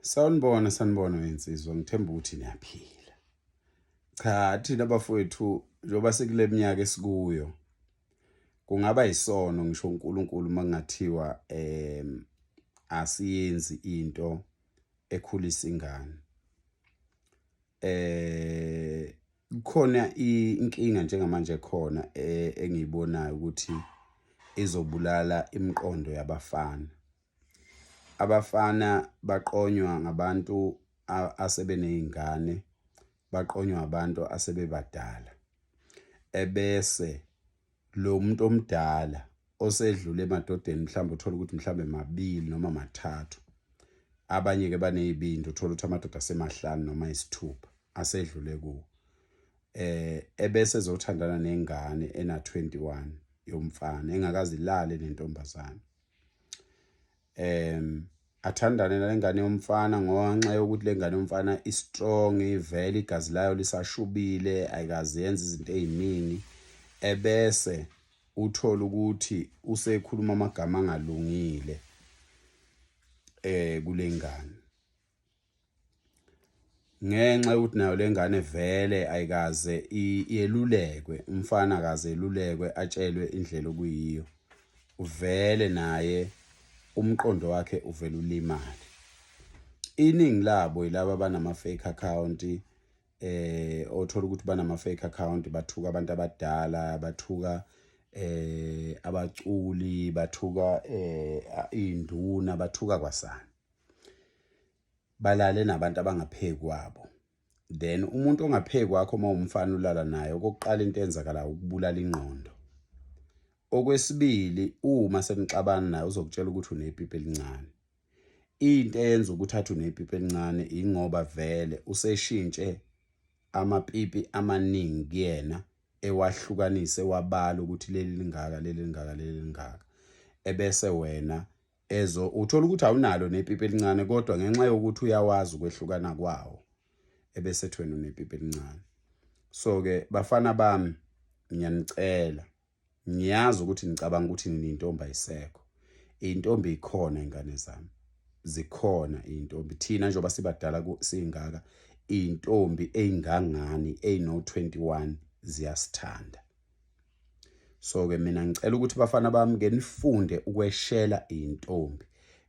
Sanibona, sanibona wensizwa, ngithemba ukuthi niyaphila. Cha, thina bafowethu njengoba sekule minyaka esikuyo kungaba yisono ngisho uNkulunkulu makungathiwa asiyenzi into ekhulisa ingane. Kukhona inkinga njengamanje khona engiyibonayo ukuthi izobulala imiqondo yabafana. Abafana baqonywa ngabantu asebeney'ngane, baqonywa abantu asebebadala. Ebese lo muntu omdala osedlule emadodeni mhlawumbe uthole ukuthi mhlawumbe mabili noma mathathu, abanye-ke baney'bindi uthole ukuthi amadoda asemahlanu noma ayisithupha asedlule kuwo. Ebese ezothandana nengane ena-21 yomfana engakaze ilale nentombazane. Athandane nalengane yomfana ngonxa yokuthi lengane yomfana i-strong, ivele igazi layo lisashubile, ayikaze yenze izinto ey'ningi, ebese uthola ukuthi usekhuluma amagama angalungile kule ngane. Ngenxa yokuthi nayo le ngane vele ayikaze yelulekwe, umfana akaze elulekwe atshelwe indlela okuyiyo, uvele naye umqondo wakhe uvele ulimale. Iningi labo yilaba abanama-fake account, othola ukuthi banama-fake account, bathuka abantu abadala, bathuka abaculi, bathuka iy'nduna, bathuka kwasani. Balale nabantu abangaphezu kwabo. Then umuntu ongaphezu kwakho uma uwumfana ulala naye, okokuqala into eyenzakalayo ukubulala ingqondo. Okwesibili, uma senixabana naye uzokutshela ukuthi unepipi elincane. Into eyenza ukuthi athi unepipi elincane ingoba vele useshintshe amapipi amaningi kuyena, ewahlukanise wabala ukuthi leli lingaka, leli lingaka, leli lingaka. Ebese wena ezo uthola ukuthi awunalo nepipi elincane, kodwa ngenxa yokuthi uyawazi ukwehlukana kwawo ebese ethi wena unepipi elincane. So-ke bafana bami, ngiyanicela, ngiyazi ukuthi nicabanga ukuthi ninentombi ayisekho. Intombi ikhona, ingane zami, zikhona iy'ntombi. Thina njengoba sibadala singaka, iy'ntombi ey'ngangani ey'no-21 ziyasithanda. So-ke mina ngicela ukuthi bafana bami ke nifunde ukweshela iy'ntombi.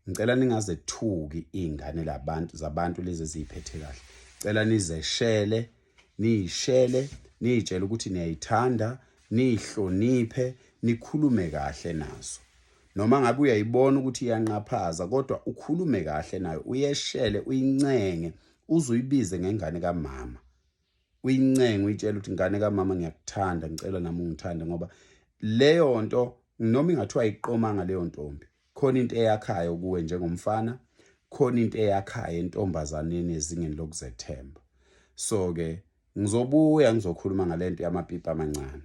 Ngicela ningazethuki iy'ngane labantu zabantu lezi eziy'phethe kahle. Ngicela nizeshele, niyishele, niyitshele ukuthi niyayithanda, niyihloniphe, nikhulume kahle nazo. Noma ngabe uyayibona ukuthi iyanqaphaza, kodwa ukhulume kahle nayo, uyeshele, uyincenge, uze uyibize ngengane kamama. Uyincenge, uyitshele ukuthi ngane kamama ngiyakuthanda, ngicela nami ungithande, ngoba leyo nto noma ingathiwa ayiqomanga leyo ntombi, khona into eyakhayo kuwe njengomfana, khona into eyakhayo entombazaneni ezingeni lokuzethemba. So-ke ngizobuya ngizokhuluma ngale nto yamapipi amancane,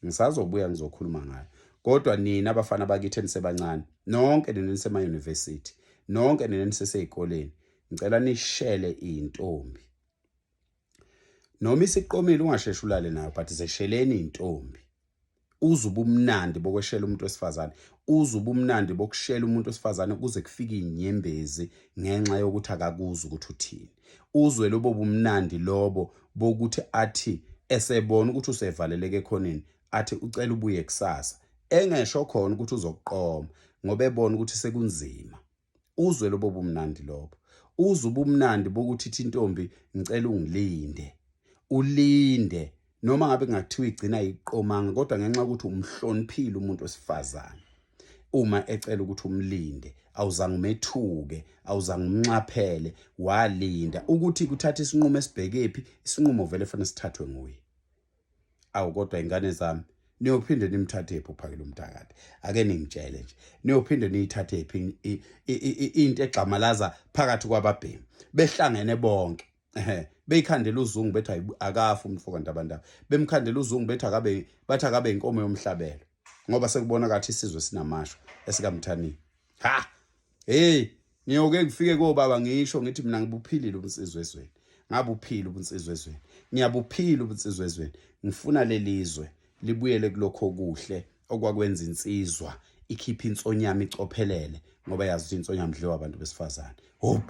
ngisazobuya ngizokhuluma ngayo. Kodwa nina abafana bakithi enisebancane, nonke nina nisema-university, nonke nina nisesey'koleni, ngicela nishele iy'ntombi. Noma isiqomile ungasheshi ulale nayo, but zesheleni iy'ntombi. Uze ubumnandi bokweshela umuntu wesifazane, uze ubumnandi bokushela umuntu wesifazane kuze kufike iy'nyembezi ngenxa yokuthi akakuzi ukuthi uthini. Uzwe lobo bumnandi lobo bokuthi athi esebona ukuthi usevaleleke ekhoneni, athi ucela ubuye kusasa, engesho khona ukuthi uzokuqoma ngoba ebona ukuthi sekunzima. Uzwe lobo bumnandi lobo, uzwe ubumnandi bokuthi ithi intombi ngicela ungilinde, ulinde noma ngabe kungathiwa igcina iqomanga, kodwa ngenxa yokuthi umhloniphile umuntu wesifazane uma ecela ukuthi umlinde, awuzange umethuke, awuzange umnxaphele, walinda ukuthi kuthathe isinqumo esibhekephi, isinqumo vele fanele sithathwe nguye. Awu kodwa ingane zami, niyophinde nimthathe phi uphakela umntakade? Ake ningitshele nje, niyophinde niyithathe phi into egxamalaza phakathi kwababhemi behlangene bonke? Beyikhandela uzungu bethi akafi umfo kaNtabantaba, bemkhandela uzungu bethi akabe, bathi akabe inkomo yomhlabelo, ngoba sekubona kathi isizwe sinamashwa esikamthaniya. Ha, hey, ngiyoke ngifike kobaba ngisho ngithi mina ngibuphilile ubunsizwa ezweni, ngabuphila ubunsizwa ezweni, ngiyabuphila ubunsizwa ezweni. Ngifuna lelizwe libuyele kulokho okuhle okwakwenza insizwa ikhiphe insonyama icophelele, ngoba yazi ukuthi insonyama idliwa abantu besifazane. Hop.